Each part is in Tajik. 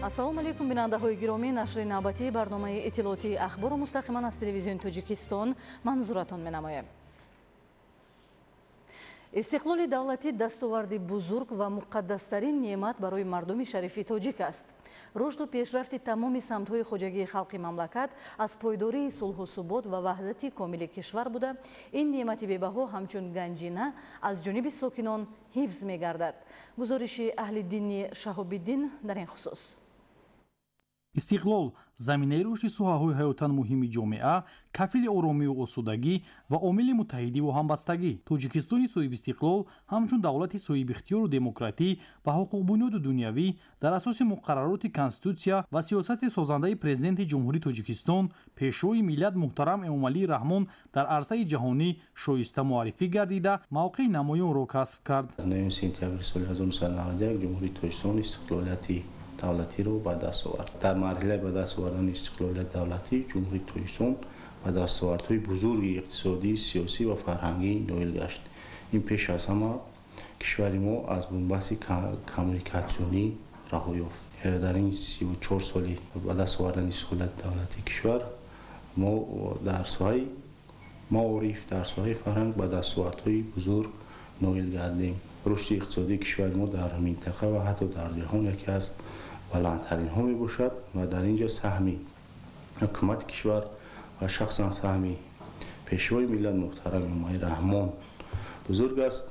Ассалому алайкум, бинандаҳои гиромӣ. Нашри навбатии барномаи иттилоотии ахбору мустақиман аз телевизиони Тоҷикистон манзуратон менамоем. Истиқлоли давлатӣ дастоварди бузург ва муқаддастарин неъмат барои мардуми шарифи тоҷик аст. Рушду пешрафти тамоми самтҳои хоҷагии халқи мамлакат аз пойдории сулҳу субот ва ваҳдати комили кишвар буда, ин неъмати бебаҳо ҳамчун ганҷина аз ҷониби сокинон ҳифз мегардад. Гузориши Аҳлиддини Шаҳобиддин дар ин хусус. Истиқлол заминаи рушди соҳаҳои ҳаётан муҳими ҷомеа, кафили оромию осудагӣ ва омили муттаҳидиву ҳамбастагӣ. Тоҷикистони соҳибистиқлол ҳамчун давлати соҳибихтиёру демократӣ ва ҳуқуқбунёду дунявӣ дар асоси муқаррароти Конститутсия ва сиёсати созандаи Президенти Ҷумҳурии Тоҷикистон, Пешвои миллат муҳтарам Эмомалӣ Раҳмон дар арсаи ҷаҳонӣ шоиста муаррифӣ гардида, мавқеи намоёнро касб кард. 9 сентябри соли 1991 Ҷумҳурии Тоҷикистон истиқлолияти давлатиро ба даст овард. Дар марҳилаи ба даст овардани истиқлолияти давлатӣ Ҷумҳурии Тоҷикистон ба дастовардҳои бузурги иқтисодӣ, сиёсӣ ва фарҳангӣ ноил гашт. Ин пеш аз ҳама кишвари мо аз бунбасти коммуникатсионӣ раҳо ёфт. Дар ин 34 соли ба даст овардани истиқлолияти давлатии кишвар мо дар соҳаи маориф, дар соҳаи фарҳанг ба дастовардҳои бузург ноил гардем. Рушди иқтисодии кишвари мо дар минтақа ва ҳатто дар ҷаҳон яке аз баландтаринҳо мебошад ва дар ин ҷо саҳми ҳукумати кишвар ва шахсан саҳми Пешвои миллат муҳтарам Эмомалӣ Раҳмон бузург аст,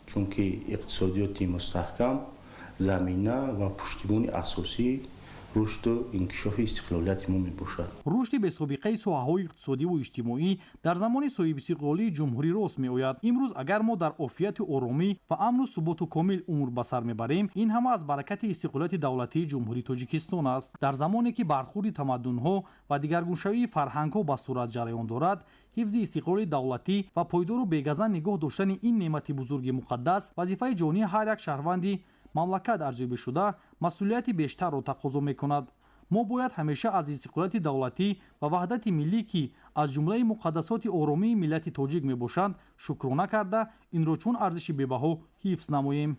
чунки иқтисодиёти мустаҳкам замина ва пуштибони асосии рушду инкишофи истиқлолияти мо мебошад. Рушди бесобиқаи соҳаҳои иқтисодиву иҷтимоӣ дар замони соҳибистиқлолии ҷумҳурӣ рост меояд. Имрӯз агар мо дар офияту оромӣ ва амну суботу комил умр ба сар мебарем, ин ҳама аз баракати истиқлолияти давлатии Ҷумҳурии Тоҷикистон аст. Дар замоне ки бархӯрди тамаддунҳо ва дигаргуншавии фарҳангҳо ба сурат ҷараён дорад, ҳифзи истиқлоли давлатӣ ва пойдору бегазан нигоҳ доштани ин неъмати бузурги муқаддас вазифаи ҷонии ҳар як шаҳрванди мамлакат арзёбӣ шуда, масъулияти бештарро тақозо мекунад. Мо бояд ҳамеша аз истиқлолияти давлатӣ ва ваҳдати миллӣ, ки аз ҷумлаи муқаддасоти оромии миллати тоҷик мебошанд, шукрона карда, инро чун арзиши бебаҳо ҳифз намоем.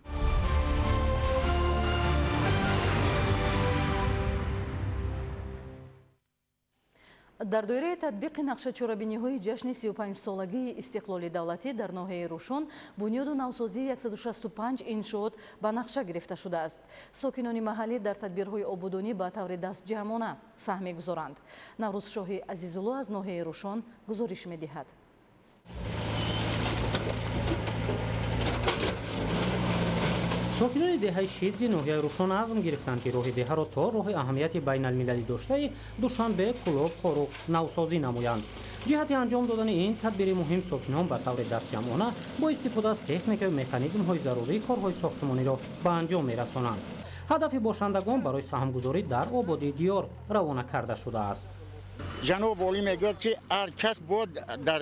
Дар доираи татбиқи нақшачорабиниҳои ҷашни 35-солагии истиқлоли давлатӣ дар ноҳияи Рӯшон бунёду навсозии 165 иншоот ба нақша гирифта шудааст. Сокинони маҳаллӣ дар тадбирҳои ободонӣ ба таври дастҷамъона саҳм мегузоранд. Наврӯзшоҳи Азизулло аз ноҳияи Рӯшон гузориш медиҳад. Сокинони деҳаи Шидзи ноҳияи Рӯшон азм гирифтанд, ки роҳи деҳаро то роҳи аҳамияти байналмилалӣ доштаи Душанбе, Кӯлоб, Хоруғ навсозӣ намоянд. Ҷиҳати анҷом додани ин тадбири муҳим сокинон ба таври дастҷамъона бо истифода аз техникаю механизмҳои зарурӣ корҳои сохтмониро ба анҷом мерасонанд. Ҳадафи бошандагон барои саҳмгузорӣ дар ободии диёр равона карда шудааст. Ҷаноб олӣ мегӯяд, ки ҳар кас бояд дар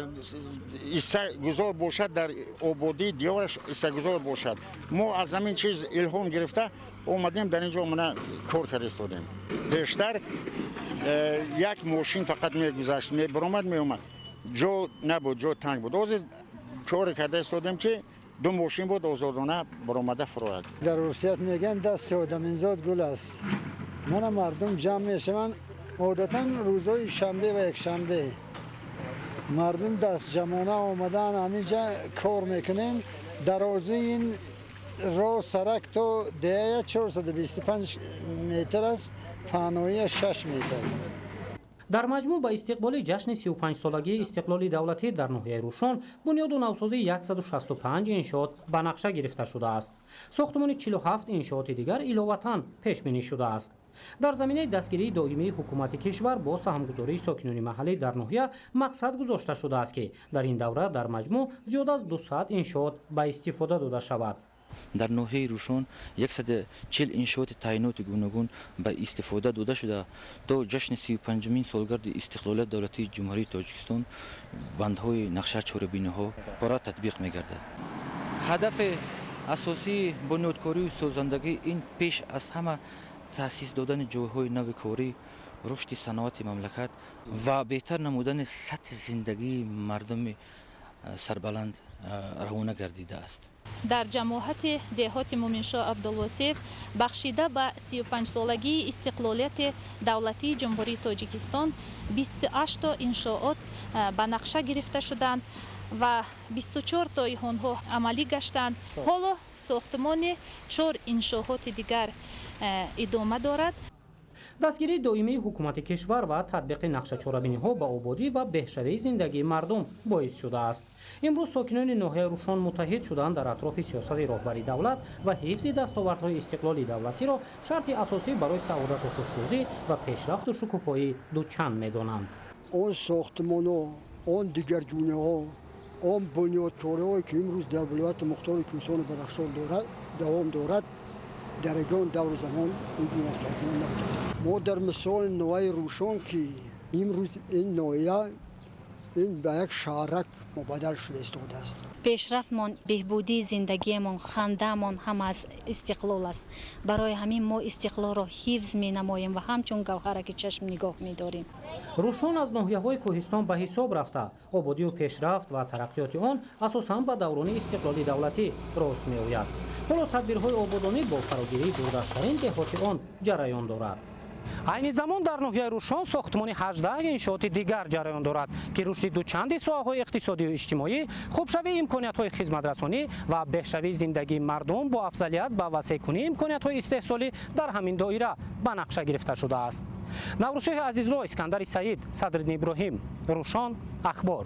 ҳиссагузор бошад, дар ободии диёраш ҳиссагузор бошад. Мо аз ҳамин чиз илҳом гирифта омадем, дар ин ҷо мана кор карда истодем. Пештар як мошин фақат мегузашт, мебаромад, меомад, ҷо набуд, ҷо танг буд. Ҳозир коре карда истодем, ки ду мошин буд, озодона баромада фурояд. Дар урфият мегӯянд, дасти одаминзод гул аст. Мана мардум ҷамъ мешаванд. Одатан рӯзҳои шанбе ва якшанбе мардум дастҷамъона омадан ҳаминҷа кор мекунем. Дарозии ин роҳ сарак то деҳая 425 метр аст, паҳноия 6 метр. Дар маҷмӯъ ба истиқболи ҷашни 35-солагии истиқлоли давлатӣ дар ноҳияи Рӯшон бунёду навсозии 165 иншоот ба нақша гирифта шудааст. Сохтмони 47 иншооти дигар иловатан пешбинӣ шудааст. Дар заминаи дастгирии доимии ҳукумати кишвар бо саҳмгузории сокинони маҳаллӣ дар ноҳия мақсад гузошта шудааст, ки дар ин давра дар маҷмӯъ зиёд аз 200 иншоот ба истифода дода шавад. Дар ноҳияи Рӯшон 140 иншооти таъиноти гуногун ба истифода дода шуда, то ҷашни 35-умин солгарди истиқлолияти давлатии Ҷумҳурии Тоҷикистон бандҳои нақша чорабиниҳо пурра татбиқ мегардад. Ҳадафи асосии бунёдкорию созандагӣ ин пеш аз ҳама таъсис додани ҷойҳои нави корӣ, рушди саноати мамлакат ва беҳтар намудани сатҳи зиндагии мардуми сарбаланд равона гардидааст. Дар ҷамоҳати деҳоти Муминшоҳ Абдулвосиев бахшида ба 35-солагии истиқлолияти давлатии Ҷумҳурии Тоҷикистон 28 иншоот ба нақша гирифта шуданд ва 24 тои онҳо амалӣ гаштанд. Ҳоло сохтмони 4 иншооти дигар идома дорад. Дастгирии доимии ҳукумати кишвар ва татбиқи нақшачорабиниҳо ба ободӣ ва беҳшавии зиндагии мардум боис шудааст. Имрӯз сокинони ноҳияи Рӯшон муттаҳид шуданд дар атрофи сиёсати роҳбари давлат ва ҳифзи дастовардҳои истиқлоли давлатиро шарти асосӣ барои саодату хушрӯзӣ ва пешрафту шукуфоӣ дучанд медонанд. Он сохтмонҳо, он дигаргуниҳо, он бунёдкориҳое ки имрӯз дар вилояти мухтори Кӯҳистони Бадахшон давом дорад, дар ягон давру замон ин гуна сохтмон набуданд. Мо дар мисоли ноҳияи Рӯшон, ки имрӯз ин ноҳия ин ба як шаҳрак мубаддал шуда истодааст. Пешрафтмон, беҳбудии зиндагиамон, хандаамон ҳам аз истиқлол аст. Барои ҳамин мо истиқлолро ҳифз менамоем ва ҳамчун гавҳараки чашм нигоҳ медорем. Рӯшон аз ноҳияҳои кӯҳистон ба ҳисоб рафта, ободию пешрафт ва тараққиёти он асосан ба даврони истиқлоли давлатӣ рост меояд. Ҳоло тадбирҳои ободонӣ бо фарогирии дурдасттарин деҳоти он ҷараён дорад. Айни замон дар ноҳияи Рӯшон сохтмони 18 иншооти дигар ҷараён дорад, ки рушди дучанди соҳаҳои иқтисодию иҷтимоӣ, хубшавии имкониятҳои хизматрасонӣ ва беҳшавии зиндагии мардум бо афзалият ба васеъкунии имкониятҳои истеҳсолӣ дар ҳамин доира ба нақша гирифта шудааст. Наврӯзшоҳи Азизло, Искандари Саид, Садриддин Иброҳим, Рӯшон, Ахбор.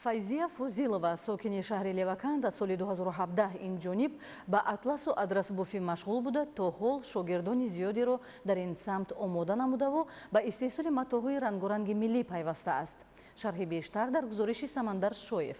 Файзия Фозилова, сокини шаҳри Леваканд, аз соли 2017 ин ҷониб ба атласу адрасбофӣ машғул буда, то ҳол шогирдони зиёдеро дар ин самт омода намудаву ба истеҳсоли матоъҳои рангоранги миллӣ пайвастааст. Шарҳи бештар дар гузориши Самандар Шоев.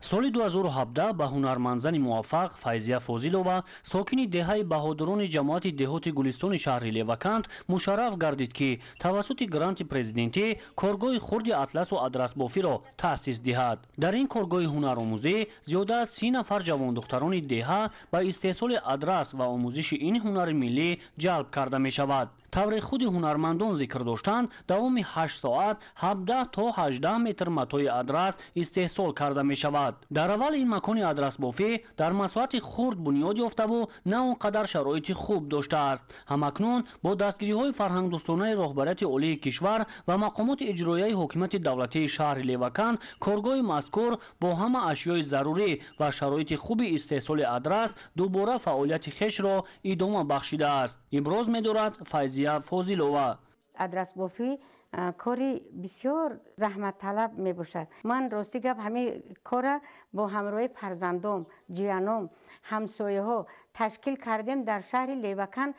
Соли 2017 ба ҳунармандзани муваффақ Файзия Фозилова, сокини деҳаи баҳодурони ҷамоати деҳоти Гулистони шаҳри Леваканд, мушарраф гардид, ки тавассути гранти президентӣ коргоҳи хурди атласу адрасбофиро таъсис диҳад. Дар ин коргоҳи ҳунаромӯзӣ зиёда аз 30 нафар ҷавондухтарони деҳа ба истеҳсоли адрас ва омӯзиши ин ҳунари миллӣ ҷалб карда мешавад. Тавре худи ҳунармандон зикр доштанд, давоми 8 соат 17 то 18 метр матои адрас истеҳсол карда мешавад. Дар аввал ин макони адрасбофӣ дар масоҳати хурд бунёд ёфтаву на он қадар шароити хуб доштааст. Ҳамакнун бо дастгириҳои фарҳангдӯстонаи роҳбарияти олии кишвар ва мақомоти иҷроияи ҳокимияти давлатии шаҳри Леваканд коргоҳи мазкур бо ҳама ашёи зарурӣ ва шароити хуби истеҳсоли адрас дубора фаъолияти хешро идома бахшидааст. Иброз медорад Файзия Фозилова. Адрасбофӣ кори бисёр заҳматталаб мебошад. Ман рости гап ҳамин кора бо ҳамроҳи фарзандом, ҷияном, ҳамсояҳо ташкил кардем дар шаҳри Леваканд.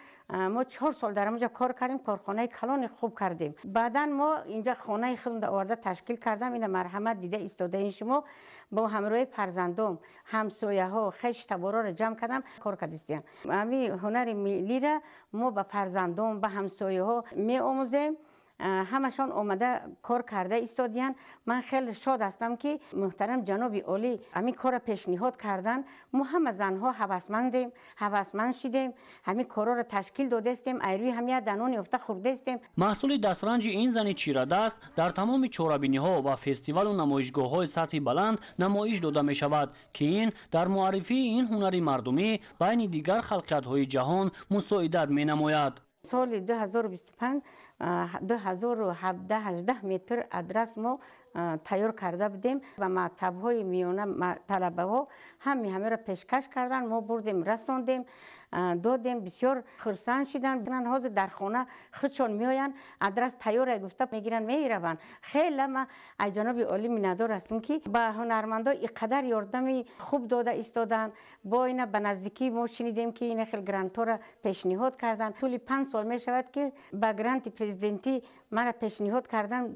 Мо 4 сол дар онҷо кор кардем, корхонаи калони хуб кардем. Баъдан мо инҷа хонаи худро оварда ташкил кардам. Ина марҳамат дида истодаин шумо. Бо ҳамроҳи фарзандом, ҳамсояҳо, хеш табороро ҷамъ кардам, кор кардистем. Ҳамин ҳунари миллиро мо ба фарзандом, ба ҳамсояҳо меомӯзем. Ҳамашон омада кор карда истодиянд. Ман хеле шод ҳастам, ки муҳтарам ҷаноби олӣ ҳамин корро пешниҳод карданд. Мо ҳама занҳо ҳавасмандем, ҳавасманд шидем, ҳамин корҳоро ташкил додаистем, айрӯи ҳамия данон ёфта хӯрдаистем. Маҳсули дастранҷи ин зани чирадаст дар тамоми чорабиниҳо ва фестивалу намоишгоҳҳои сатҳи баланд намоиш дода мешавад, ки ин дар муаррифии ин ҳунари мардумӣ байни дигар халқиятҳои ҷаҳон мусоидат менамояд. Соли 2025 2017-18 метр адрас мо тайёр карда будем ва мактабҳои миёна талабаҳо ҳами ҳамаро пешкаш карданд. Мо бурдем, расондем, додем, бисёр хурсанд шуданд. Ҳозир дар хона худшон меоянд, адрас тайёра гуфта мегиранд, мераванд. Хеле ма аз ҷаноби олӣ миннатдор ҳастем, ки ба ҳунармандо ин қадар ёрдами хуб дода истоданд. Бо ина ба наздикӣ мо шунидем, ки ина хел грантҳоро пешниҳод карданд. Тӯли 5 сол мешавад, ки ба гранти президентӣ мара пешниҳод карданд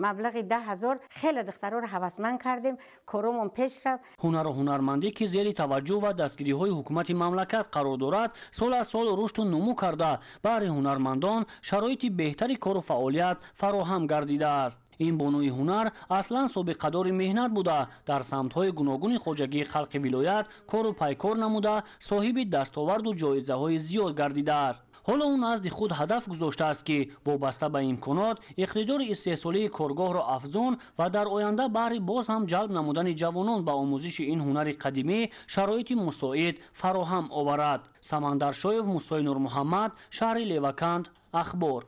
маблағи 10 000. Хеле духтарҳоро ҳавасманд кардем, коромон пеш рафт. Ҳунару ҳунармандӣ, ки зери таваҷҷӯҳ ва дастгириҳои ҳукумати мамлакат қарор дорад, сол аз сол рушду нумӯ карда, баҳри ҳунармандон шароити беҳтари кору фаъолият фароҳам гардидааст. Ин бонуи ҳунар аслан собиқадори меҳнат буда, дар самтҳои гуногуни хоҷагии халқи вилоят кору пайкор намуда, соҳиби дастоварду ҷоизаҳои зиёд гардидааст. Ҳоло ӯ назди худ ҳадаф гузоштааст, ки вобаста ба имконот иқтидори истеҳсолии коргоҳро афзун ва дар оянда баҳри боз ҳам ҷалб намудани ҷавонон ба омӯзиши ин ҳунари қадимӣ шароити мусоид фароҳам оварад. Самандар Шоев, Мусои Нурмуҳаммад, шаҳри Леваканд, Ахбор.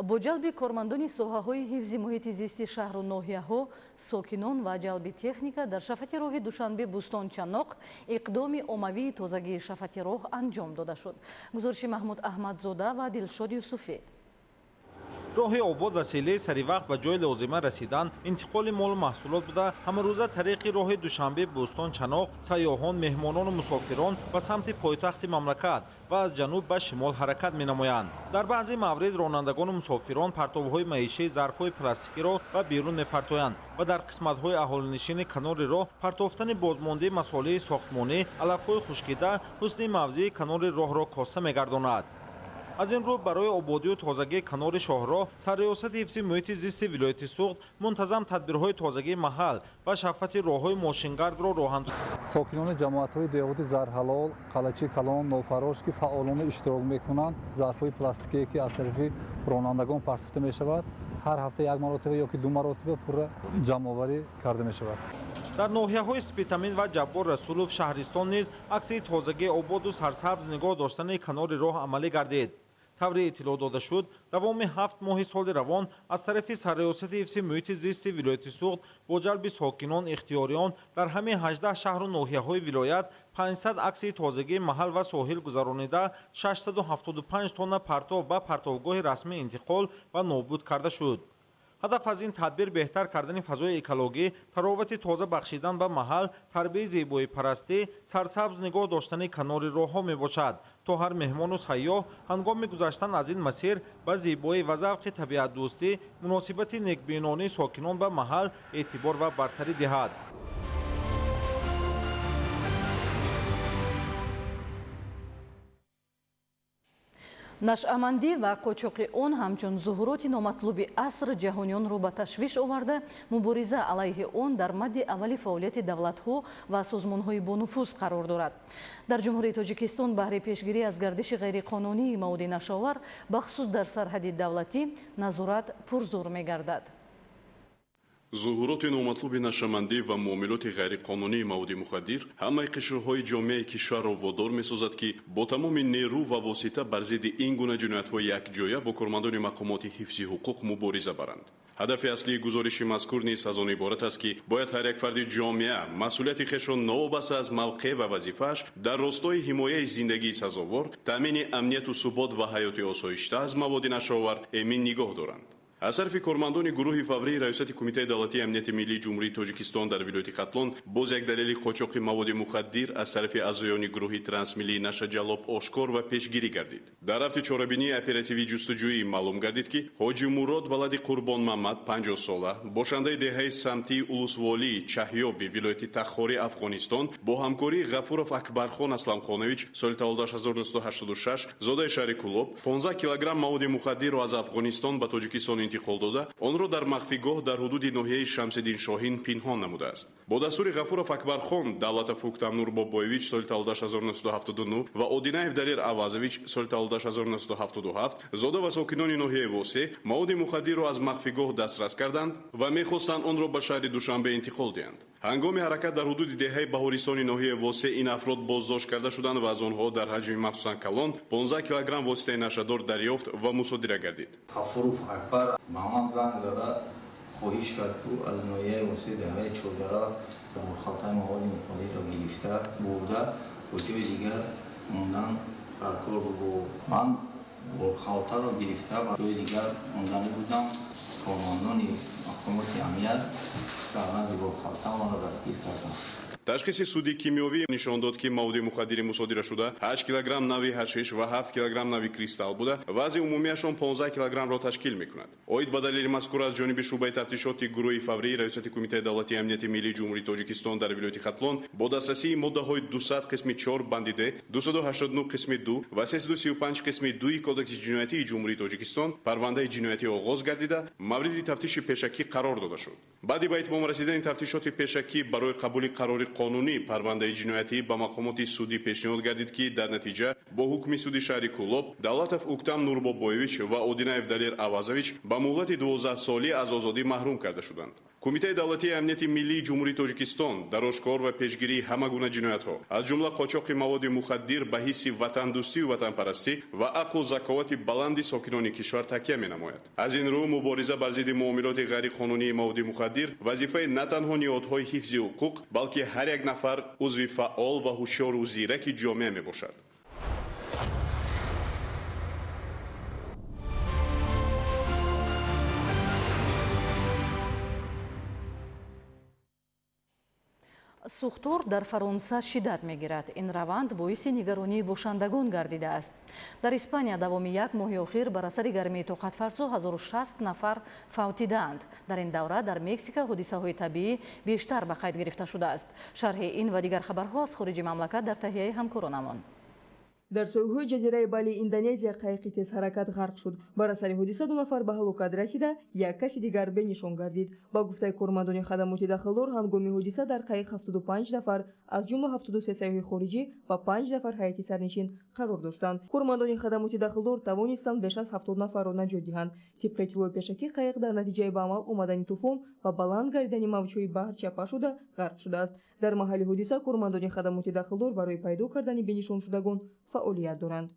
Бо ҷалби кормандони соҳаҳои ҳифзи муҳити зисти шаҳру ноҳияҳо, сокинон ва ҷалби техника дар шафати роҳи Душанбе Бӯстон Чаноқ иқдоми оммавии тозагии шафати роҳ анҷом дода шуд. Гузориши Маҳмуд Аҳмадзода ва Дилшод Юсуфӣ. Роҳи обод василаи саривақт ба ҷои лозима расидан, интиқоли молу маҳсулот буда, ҳамарӯза тариқи роҳи Душанбе Бӯстон Чаноқ сайёҳон, меҳмонону мусофирон ба самти пойтахти мамлакат ва аз ҷануб ба шимол ҳаракат менамоянд. Дар баъзе маврид ронандагону мусофирон партовҳои маишӣ, зарфҳои пластикиро ба берун мепартоянд ва дар қисматҳои аҳолинишини канори роҳ партофтани бозмондаи масолеҳи сохтмонӣ, алафҳои хушкида ҳусни мавзеи канори роҳро коста мегардонад. Аз ин рӯ барои ободию тозагии канори шоҳроҳ Сарриёсати ҳифзи муҳити зисти вилояти Суғд мунтазам тадбирҳои тозагии маҳал ва шафати роҳҳои мошингардро роҳандозӣ. Сокинони ҷамоатҳои деҳоти Зарҳалол, Қалачи Калон, Нофарош, ки фаъолона иштирок мекунанд, зарфҳои пластикие, ки аз тарафи ронандагон партофта мешавад, ҳар ҳафта як маротиба ё ки ду маротиба пурра ҷамъоварӣ карда мешавад. Дар ноҳияҳои Спитамин ва Ҷаббор Расулов шаҳристон низ акси тозагии ободу сарсабз нигоҳ доштани канори роҳ амалӣ гардид. Тавре иттилоъ дода шуд, давоми 7 моҳи соли равон аз тарафи Сарриёсати ҳифзи муҳити зисти вилояти Суғд бо ҷалби сокинон, ихтиёриён дар ҳамаи 18 шаҳру ноҳияҳои вилоят 500 акси тозагии маҳал ва соҳил гузаронида, 675 тонна партов ба партовгоҳи расмӣ интиқол ва нобуд карда шуд. Ҳадаф аз ин тадбир беҳтар кардани фазои экологӣ, таровати тоза бахшидан ба маҳал, тарбияи зебоипарастӣ, сарсабз нигоҳ доштани канори роҳҳо мебошад, то ҳар меҳмону сайёҳ ҳангоми гузаштан аз ин масир ба зебоӣ ва завқи табиатдӯстӣ, муносибати некбинонии сокинон ба маҳал эътибор ва бартарӣ диҳад. Нашъамандӣ ва қочоқи он ҳамчун зуҳуроти номатлуби аср ҷаҳониёнро ба ташвиш оварда, мубориза алайҳи он дар мадди аввали фаъолияти давлатҳо ва созмонҳои бонуфуз қарор дорад. Дар Ҷумҳурии Тоҷикистон баҳри пешгирӣ аз гардиши ғайриқонунии маводи нашъаовар, бахусус дар сарҳади давлатӣ, назорат пурзур мегардад. Зуҳуроти номатлуби нашъамандӣ ва муомилоти ғайриқонунии маводи мухаддир ҳамаи қишрҳои ҷомеаи кишварро водор месозад, ки бо тамоми нерӯ ва восита бар зидди ин гуна ҷиноятҳо якҷоя бо кормандони мақомоти ҳифзи ҳуқуқ мубориза баранд. Ҳадафи аслии гузориши мазкур низ аз он иборат аст, ки бояд ҳар як фарди ҷомеа масъулияти хешро новобаста аз мавқеъ ва вазифааш дар ростои ҳимояи зиндагии сазовор, таъмини амнияту субот ва ҳаёти осоишта аз маводи нашъаовар эмин нигоҳ доранд. Аз тарафи кормандони гурӯҳи фаврии Раёсати Кумитаи давлатии амнияти миллии Ҷумҳурии Тоҷикистон дар вилояти Хатлон боз як далели қочоқи маводи мухаддир аз тарафи аъзоёни гурӯҳи трансмиллии нашаҷаллоб ошкор ва пешгирӣ гардид. Дар рафти чорабинии оперативии ҷустуҷӯӣ маълум гардид, ки Ҳоҷи Мурод валади Қурбонмамад 50 сола, бошандаи деҳаи самтии Улусволии Чаҳёби вилояти Тахори Афғонистон бо ҳамкории Ғафуров Акбархон Асламхонович соли таваллудаш 1986 зодаи шаҳри Кулоб 15 килограмм маводи мухаддирро аз Афғонистон ба Тоҷикистон интиқол дода, онро дар махфигоҳ дар ҳудуди ноҳияи Шамсиддин Шоҳин пинҳон намудааст. Бо дастури Ғафуров Акбархон, Давлатов Уктамнур Бобоевич соли таваллудаш 1979 ва Одинаев Далер Авазович соли таваллудаш 1977 зода ва сокинони ноҳияи Восе маводи мухаддирро аз махфигоҳ дастрас карданд ва мехостанд онро ба шаҳри Душанбе интиқол диҳанд. Ҳангоми ҳаракат дар ҳудуди деҳаи Баҳористони ноҳияи Восе ин афрод боздошт карда шуданд ва аз онҳо дар ҳаҷми махсусан калон 15 килограмм воситаи нашъадор дарёфт ва мусодира гардид. Ғафуров Акбар ба ман занг зада хоҳиш кард, ки аз ноҳияи Восе деҳаи Чордара бурхалтаи маводи мухаддирро гирифта бурда ба ҷои дигар мондан дар кор буд. Ман бурхалтаро гирифта ба ҷои дигар монданӣ будам. Кормандони мақомоти амният дар назди бурхалта маро дастгир карданд. Ташхиси суди кимиёвӣ нишон дод, ки маводи мухаддири мусодирашуда 8 килограмм нави ҳашиш ва 7 килограмм нави кристалл буда, вазни умумиашон 15 килограммро ташкил мекунад. Оид ба далели мазкур аз ҷониби шӯъбаи тафтишоти гурӯҳи фаврии Раёсати Кумитаи давлатии амнияти миллии Ҷумҳурии Тоҷикистон дар вилояти Хатлон бо дастрасии моддаҳои 200 қисми 4 банди Д, 289 қисми 2 ва 335 қисми 2 Кодекси ҷиноятии Ҷумҳурии Тоҷикистон парвандаи ҷиноятӣ оғоз гардида, мавриди тафтиши пешакӣ қарор дода шуд. Баъди ба итмом расидани тафтишоти пешакӣ барои қабули қарори қонунӣ парвандаи ҷиноятӣ ба мақомоти судӣ пешниҳод гардид, ки дар натиҷа бо ҳукми суди шаҳри Кӯлоб Давлатов Уктам Нурбобоевич ва Одинаев Далер Авазович ба муҳлати 12 солӣ аз озодӣ маҳрум карда шуданд. Кумитаи давлатии амнияти миллии Ҷумҳурии Тоҷикистон дар ошкор ва пешгирии ҳама гуна ҷиноятҳо, аз ҷумла қочоқи маводи мухаддир ба ҳисси ватандӯстию ватанпарастӣ ва ақлу заковати баланди сокинони кишвар такя менамояд. Аз ин рӯ мубориза бар зидди муомилоти ғайриқонунии маводи мухаддир вазифаи на танҳо ниҳодҳои ҳифзи ҳуқуқ, балки ҳар як нафар узви фаъол ва ҳушёру зираки ҷомеа мебошад. Сӯхтор дар Фаронса шиддат мегирад. Ин раванд боиси нигаронии бошандагон гардидааст. Дар Испания давоми як моҳи охир бар асари гармии тоқатфарсо 1060 нафар фавтидаанд. Дар ин давра дар Мексика ҳодисаҳои табиӣ бештар ба қайд гирифта шудааст. Шарҳи ин ва дигар хабарҳо аз хориҷи мамлакат дар таҳияи ҳамкоронамон. Дар соҳилҳои ҷазираи Бали Индонезия қайиқи тезҳаракат ғарқ шуд. Бар асари ҳодиса 2 нафар ба ҳалокат расида, як каси дигар бенишон гардид. Ба гуфтаи кормандони хадамоти дахлдор, ҳангоми ҳодиса дар қайиқ 75 нафар, аз ҷумла 73 сайёҳи хориҷӣ ва 5 нафар ҳайати сарнишин қарор доштанд. Кормандони хадамоти дахлдор тавонистанд беш аз 70 нафарро наҷот диҳанд. Тибқи иттилои пешакӣ, қайиқ дар натиҷаи ба амал омадани тӯфон ва баланд гардидани мавҷҳои баҳр чапа шуда ғарқ шудааст. Дар маҳалли ҳодиса кормандони хадамоти дахлдор барои пайдо кардани бенишоншудагон фаъолият доранд.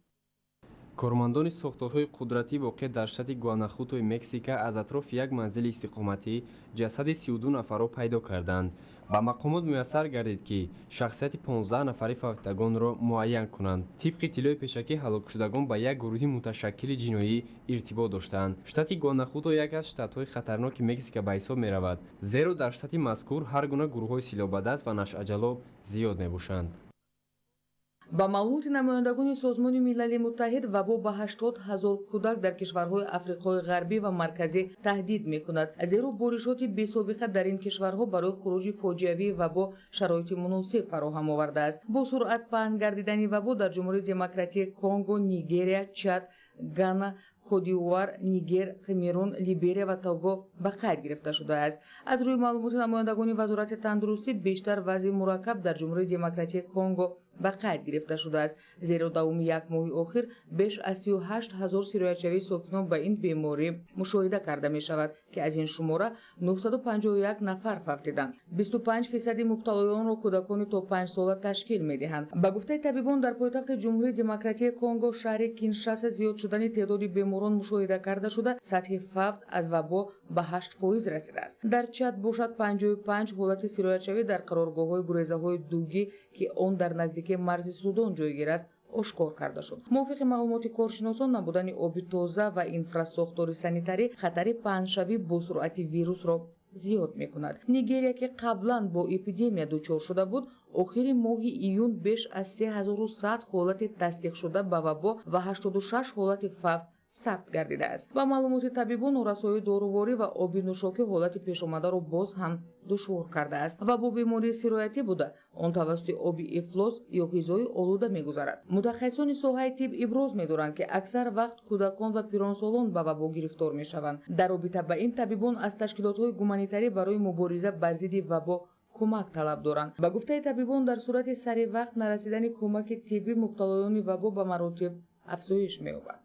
Кормандони сохторҳои қудратӣ воқеъ дар штати Гуанахутои Мексика аз атрофи як манзили истиқоматӣ ҷасади 32 нафарро пайдо карданд. Ба мақомот муяссар гардид, ки шахсияти 15 нафари фавтидагонро муайян кунанд. Тибқи иттилои пешакӣ, ҳалокшудагон ба як гурӯҳи муташаккили ҷиноӣ иртибот доштанд. Штати Гуанахуто як аз штатҳои хатарноки Мексика ба ҳисоб меравад, зеро дар штати мазкур ҳар гуна гурӯҳҳои силоҳбадаст ва нашъаҷалоб зиёд мебошанд. Ба маълумоти намояндагони Созмони Милали Муттаҳид, вабо ба 80 000 кӯдак дар кишварҳои Африқои Ғарбӣ ва Марказӣ таҳдид мекунад, зеро боришоти бесобиқа дар ин кишварҳо барои хуруҷи фоҷиавии вабо шароити муносиб фароҳам овардааст. Бо суръат паҳн гардидани вабо дар Ҷумҳурии Демократии Конго, Нигерия, Чад, Гана, Кодивуар, Нигер, Камерун, Либерия ва Того ба қайд гирифта шудааст. Аз рӯи маълумоти намояндагони Вазорати тандурустӣ, бештар вазъи мураккаб дар Ҷумҳурии Демократии Конго ба қайд гирифта шудааст, зеро давоми як моҳи охир беш аз 38 000 сироятшавии сокинон ба ин беморӣ мушоҳида карда мешавад, ки аз ин шумора 951 нафар фавтиданд. 25% мубталоёнро кӯдакони то 5 сола ташкил медиҳанд. Ба гуфтаи табибон, дар пойтахти Ҷумҳурии Демократии Конго, шаҳри Киншаса, зиёд шудани теъдоди беморон мушоҳида карда шуда, сатҳи фавт аз вабо ба 8% расидааст. Дар Чад бошад 55 ҳолати сироятшавӣ дар қароргоҳҳои гурезаҳои дугӣ, ки он дар наздики марзи Судон ҷойгир аст, ошкор карда шуд. Мувофиқи маълумоти коршиносон, набудани оби тоза ва инфрасохтори санитарӣ хатари паҳншавӣ бо суръати вирусро зиёд мекунад. Нигерия, ки қаблан бо эпидемия дучор шуда буд, охири моҳи июн беш аз 3100 ҳолати тасдиқшуда ба вабо ва 86 ҳолати фавт сабт гардидааст. Ба маълумоти табибон, норасоии доруворӣ ва оби нӯшокӣ ҳолати пешомадаро боз ҳам душвор кардааст. Вабо бемории сироятӣ буда, он тавассути оби ифлос ё ғизои олуда мегузарад. Мутахассисони соҳаи тиб иброз медоранд, ки аксар вақт кӯдакон ва пиронсолон ба вабо гирифтор мешаванд. Дар робита ба ин табибон аз ташкилотҳои гуманитарӣ барои мубориза бар зидди вабо кӯмак талаб доранд. Ба гуфтаи табибон, дар сурати сари вақт нарасидани кӯмаки тиббӣ мубталоёни вабо ба маротиб афзоиш меёбад.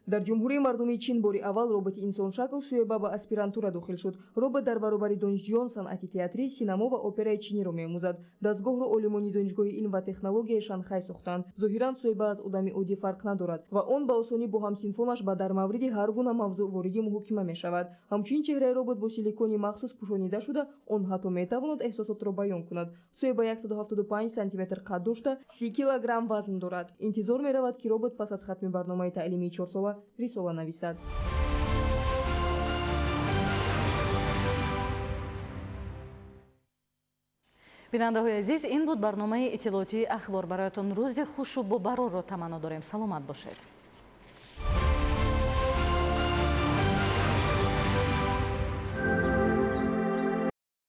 Дар Ҷумҳурии Мардумии Чин бори аввал роботи инсоншакл Сюэба ба аспирантура дохил шуд. Робот дар баробари донишҷӯён санъати театрӣ, синамо ва операи чиниро меомӯзад. Дастгоҳро олимони Донишгоҳи илм ва технологияи Шанхай сохтанд. Зоҳиран Сюэба аз одами оддӣ фарқ надорад ва он ба осонӣ бо ҳамсинфонаш ба дар мавриди ҳар гуна мавзӯъ вориди муҳокима мешавад. Ҳамчунин чеҳраи робот бо силикони махсус пӯшонида шуда, он ҳатто метавонад эҳсосотро баён кунад. Сюэба 175 сантиметр қад дошта, 30 килограмм вазн дорад. Интизор меравад, ки робот пас аз хатми барномаи таълимии 4сола рисола нависад. Бинандаҳои азиз, ин буд барномаи иттилоотии Ахбор. Бароятон рӯзи хушу бобарорро таманно дорем. Саломат бошед.